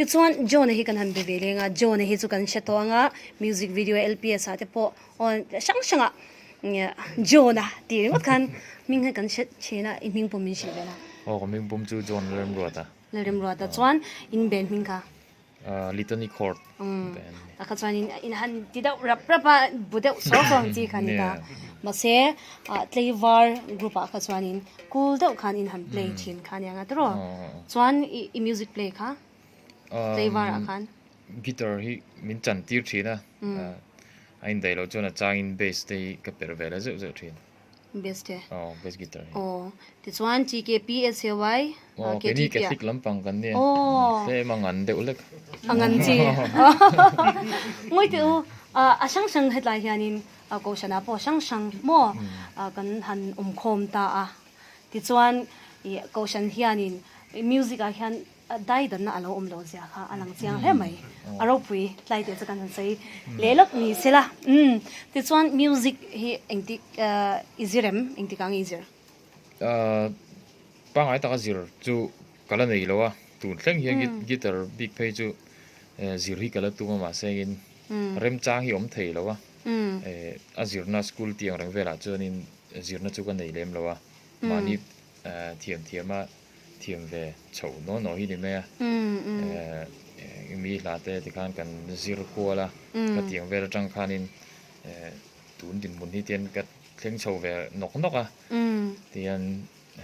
Tichuan John-a hi kan han be ve leng a, John-a hi chu kan hre tawh ang a, music video LPS ah te pawh aw hrang hrang ah John-a tih ringawt khan hming hi kan hre thin a, i hming pawh min hrilh ve la.
Aw ka hming pum chu John Lalremruata.
Lalremruata chuan in band hming kha?
Litany Court band.
Tah kha chuan in han ti deuh rap rap a, bu deuh sawr sawr ang chi kha ni ta. Mahse Tleivar group ah kha chuanin cool deuh khan in han play thin kha ania nga tiraw? Chuan i music play kha Tleivar ah khan?
Guitar hi min chan tir thin a, a indaih loh chuan a changin bass te hi ka perh ve leh zeuh zeuh thin.
Bass te?
Aw, bass guitar hi.
Aw, tichuan TKPSAY
Aw, keini Catholic lampang kan nia.
Aw.
Tlem a ngan deuh lek.
A ngan chi. Ngawi teh u, a hrang hrang hetlai hianin Kohhranah pawh hrang hrang maw kan han awmkhawm ta a. Tichuan Kohhran hianin music ah hian Dai danna a lo awm lo zia kha a lang chiang hle mai. A ropui tlai teh chu kan han sawi leh lawk ni se la. Umm tichuan music hi engtik i zir em? Engtik ah nge i zir?
Pangngai taka zir chu ka la nei lo a, tun thleng hian guitar bik phei chu zir hi ka la tum a mahse engin remchang hi awm thei lo a, a zirna school tih ang reng velah chuanin zirna chu ka nei lem lo a, mahni thiam thiam a thiam ve chhoh naw naw hi ni mai a, mi hla te tikhan kan zir kual a, ka tiang vel atang khanin tun dinhmun hi tian ka thleng chho ve nawk nawk a, tihian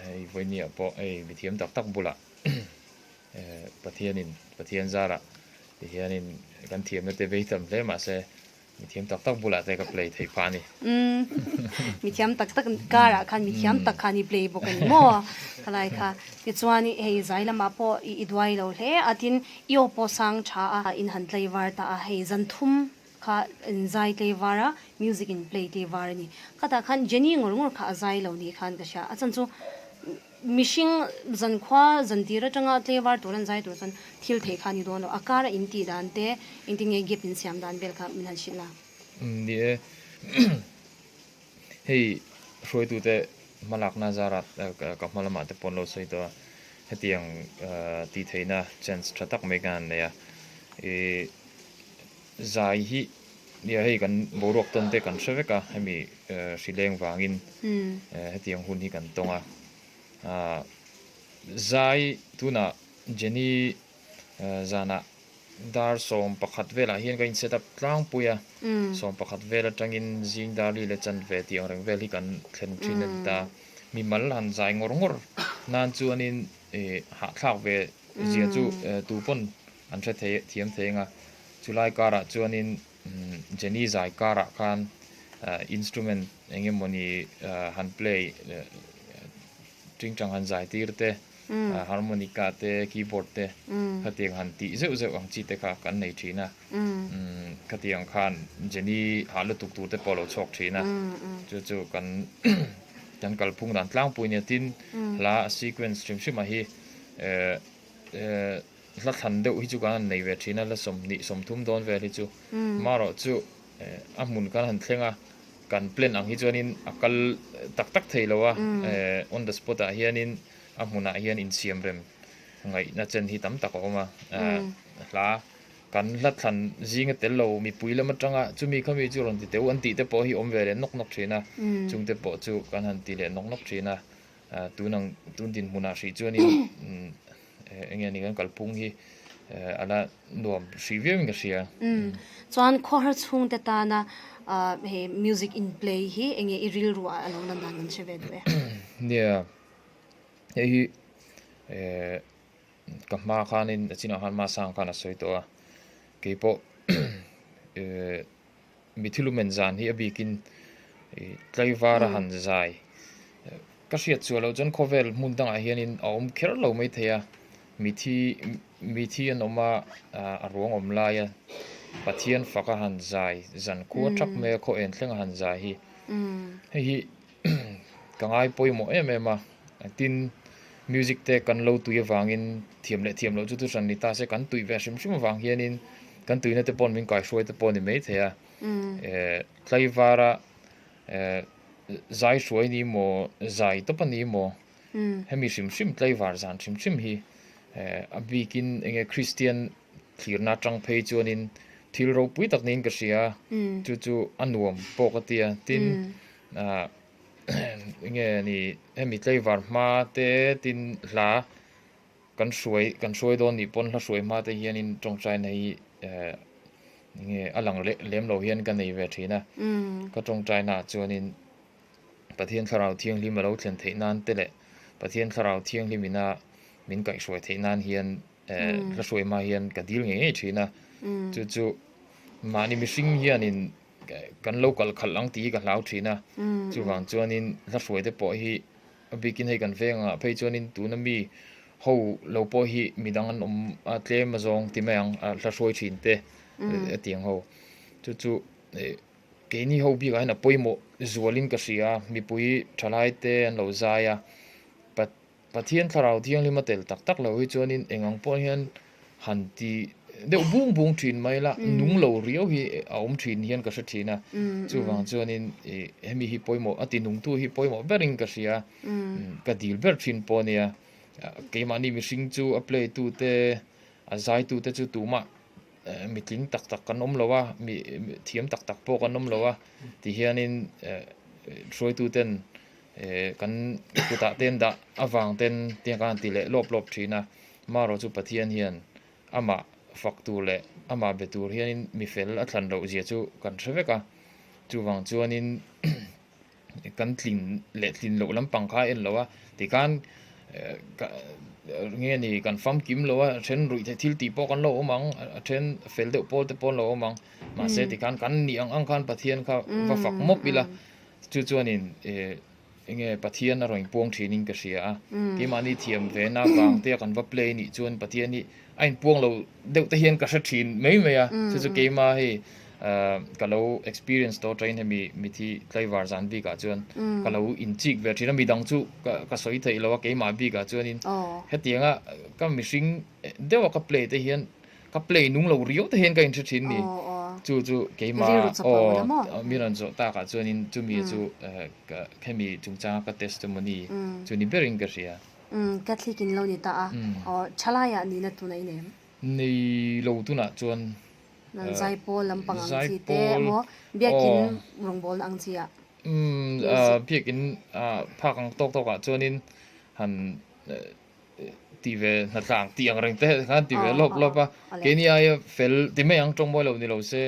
hei vawinia pawh hei mi thiam tak tak bulah Pathianin Pathian zarah tihianin kan thiamna te vei tam hle mahse Mithiam tak tak bulah te ka play theih phah a ni.
Umm mithiam tak tak karah khan mithiam tak khan i play bawk a ni maw? Khalai kha. Tichuan hei zai lamah pawh i duai lo hle a, tin i aw pawh sang tha a, in han tlei var ta a, hei zan thum kha in zai tlei var a, music in play tlei var a ni. Khatah khan Jenny ngawr ngawr kha a zai lo ni khan ka hria, a chan chu Mihring zankhua zantir atanga tleivar tur an zai tur chuan thil theih kha a ni dawn lo. A kara in tih dan te, engtin nge gap in siam dan vel kha min han hrilh a.
Ni e, hei hruaitute hmalakna zarah ka hma lamah te pawh an lo sawi tawh a, hetiang tih theihna chance tha tak mai khan an nei a. Ih zai hi nia hei kan boruak tawn te kan hre vek a, hemi hrileng vangin hetiang hun hi kan tawng a. Zai tunah Jenny zanah dar 11 velah hian ka in set up tlangpui a, 11 vel atangin zing dar li leh chanve tih ang reng vel hi kan thlen thin a ni ta. Mimal han zai ngawr ngawr nan chuanin hahthlak ve zia chu tu pawn an hre thei thiam thei ang a, chulai karah chuanin Jenny zai karah khan instrument eng emawni han play tingtang han zai tir te, harmonica te, keyboard te khatiang han tih zeuh zeuh ang chi te kha kan nei thin a, khatiang khan Jenny hah lutuk tur te pawh a lo chhuak thin a, chu chu kan kan kalphung dan tlangpui nia tin hla sequence hrim hrim ah hi Hla thlan deuh hi chu kan han nei ve thin a, hla 20, 30 dawn vel hi chu. Marawh chu a hmun kan han thleng a, kan plan ang hi chuanin a kal tak tak thei lo a, on the spot ah hianin a hmunah hian insiam rem ngaihna chen hi tam tak a awm a. Hla kan hla thlan zinga tel lo mipui lam atanga chumi khami chu rawn ti teu an tih te pawh hi awm ve leh nawk nawk thin a, chungte pawh chu kan han ti leh nawk nawk thin a. Tun ang tun dinhmunah hrih chuanin eng nge ni kan kalphung hi a la nuam hrih viau in ka hria.
Chuan khawhar chhungte tana hei music in play hi eng nge i rilru ah a lo lan dan kan hre ve duh e.
Nia, hei hi ka hma khanin a chinah khan Masang khan a sawi tawh a, keipawh Mithilumen zan hi a bikin tlaivar a han zai. Ka hriat chhuah loh chuan khawvel hmun dangah hianin a awm kher lo mai thei a, mithi mithi an awm a, a ruang awm laia Pathian fak a han zai zan khua thak mai a khaw en thleng a han zai hi. Hei hi ka ngai pawimawh em em a, tin music te kan lo tui avangin thiam leh thiam loh chu thu hran ni ta se kan tui ve hrim hrim avang hianin kan tuina te paw'n min kaihruai te pawh a ni maithei a, eh tlaivara eh zai hruai ni maw zai tawp a ni maw hemi hrim hrim tlaivar zan hrim hrim hi eh a bikin eng nge Kristian. thlirna atang phei chuanin thil ropui tak niin ka hria a, chu chu a nuam pawh ka ti a, tin ah enge ni hemi tlaivar hma te tin hla kan hruai kan hruai dawn nih pawn hla hruai hma te hianin tawngtaina hi eh enge a lang leh lem lo hian ka nei ve thin a, ka tawngtaina ah chuanin Pathian Thlarau Thianghlim a lo thlen theih nan te leh Pathian Thlarau Thianghlim ina min kaihhruai theih nan hian eh hla hruai hma hian ka dil ngei ngei thin a, chu chu mahni mihring hianin kan lo kal khalh ang tih hi ka hlau thin a, chuvang chuanin hla hruai te pawh hi a bikin hei kan veng angah phei chuanin tuna mi ho lo pawh hi midang an awm a tlem azawng ti mai ang a hla hruai thin te a tiang ho chu chu eh keini ho bikah hian a pawimawh zualin ka hria a mipui thalai te an lo zai a Pathian thlarau thianghlim a tel tak tak lo hi chuanin eng ang pawh hian han ti deuh bung bung thin mai la, nung lo riau hi a awm thin hian ka hre thin a, chuvang chuanin ih hemi hi pawimawh a ti nungtu hi pawimawh berin ka hria, ka dil ber thin pawh a nia, keimahni mihring chu a play tu te a zai tu te chu tumah mitling tak tak kan awm lo a, mi thiam tak tak pawh kan awm lo a, ti hianin hruaitu ten Kan kutah te an dah avang ten tiang khan an ti leh lawp lawp thin a, marawh chu Pathian hian amah fak tur leh amah be tur hianin mi fel a thlan loh zia chu kan hre vek a, chuvang chuanin kan tlin leh tlin loh lampang kha a en lo a, tikhan nge ni kan famkim lo a, a then ruih theih thil tih pawh kan lo awm ang, a then fel deuh pawl te pawh an lo awm ang, mahse tikhan kan nih ang ang khan Pathian kha va fak mawp ila. Chu chuanin enge Pathian a rawn inpuang thinin ka hria a, keimahni thiam vena vang te a kan va play nih chuan Pathian hi a inpuang lo deuh te hian ka hre thin mai mai a, chu chu keima hei ka lo experience tawh atangin hemi mithi tlaivar zan bikah chuan ka lo inchik ve thin a, midang chu ka sawi theih lo a keimah bikah chuanin hetianga ka mihring deuha ka play te hian Ka play nung lo riau te hian ka inhre thin ni. Chu chu keima aw mi rawn zawh takah chuanin chumi chu hemi chungchanga ka testimony chu ni berin ka hria.
Catholic in lo ni ta a, aw thalaiah nihna tuna i nei em?
Nei lo tunah chuan.
Nan zaipawl lampang ang chi te emaw biakin rawngbawlna ang chi ah?
Biakin phak ang tawk tawkah chuanin han Ti ve hnatlang tih ang reng te khan ti ve lawp lawp a, keini aia fel ti mai ang tawng mawi lo ni lo se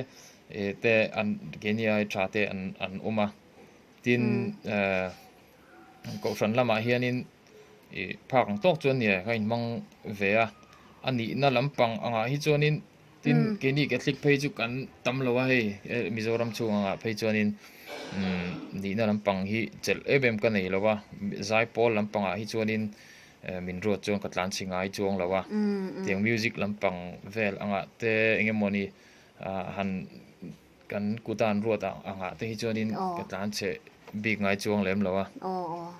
te an keini aia tha te an an awm a, tin kohhran lamah hianin ih phak ang tawk chuan nia ka inhmang ve a, a nihna lampang angah hi chuanin Tin, keini Catholic phei chu kan tam lo a hei, Mizoram chhung angah phei chuanin nihna lampang hi chelh em em ka nei lo a, zaipawl lampangah hi chuanin min ruat chuan ka tlan chhi ngai chuang lo a, tiang music lampang vel angah te eng emawni han kan kuta an ruat angah te hi chuanin ka tlan chhe bik ngai chuang lem lo a,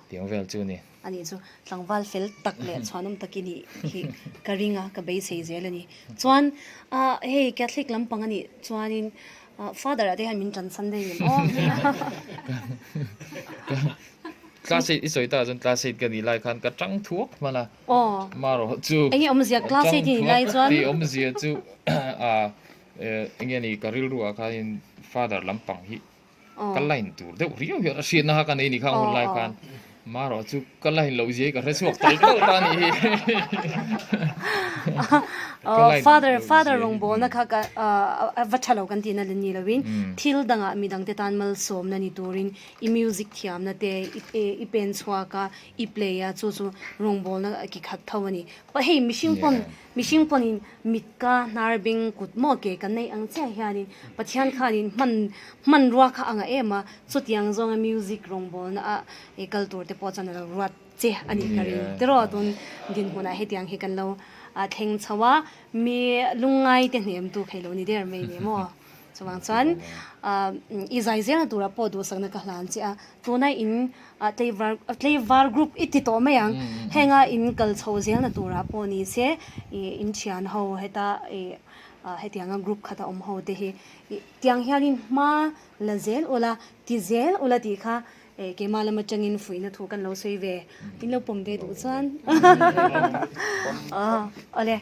tiang vel chu a ni.
A nih chu tlangval fel tak leh chhuanawm tak i nih hi ka ring a, ka beisei zel a ni. Chuan hei Catholic lampang a nih chuanin Father ah te hian min tan san daih em aw.
Class eight i sawi ta chuan class eight ka nih lai khan ka tang thuak hman a, marawh chu
Enge awmzia class eight i nih lai chuan?
Tih awmzia chu enge ni ka rilru ah khanin Father lampang hi Ka line tur deuh riau hian a hriatna kha ka nei ni kha ang hun lai khan marawh chu ka line loh zia hi ka hre chhuak tal tal ta a nih hi.
Father father rawngbawlna kha ka a va tha lo kan tihna la ni loin thil dangah midangte tan malsawmna ni turin i music thiamna te i pen chhuak a i play a chu chu rawngbawlna ki khat tho a ni. Hei mihring pawn Mihring pawhin mit ka hnar beng kut maw ke kan neih ang chiah hianin Pathian khanin hman hmanrua kha a ngah em a, chutiang zawnga music rawngbawlna a kal tur te pawh chuan a lo ruat che a nih ka ring. Tiraw tun dinhmunah hetiang hi kan lo thleng chho a, mi lungngai te hnemtu kha i lo ni der mai ni maw? Chuvang chuan i zai zelna turah pawh duhsakna ka hlan che a, tuna in tleivar tleivar group i ti tawh mai ang, henga in kal chho zelna turah pawh ni se in thian ho heta ih hetianga group khata awm ho te hi tiang hianin hma la zel ula ti zel ula tih kha keimah lam atangin fuihna thu kan lo sawi ve, in lo pawm ve duh chuan awle.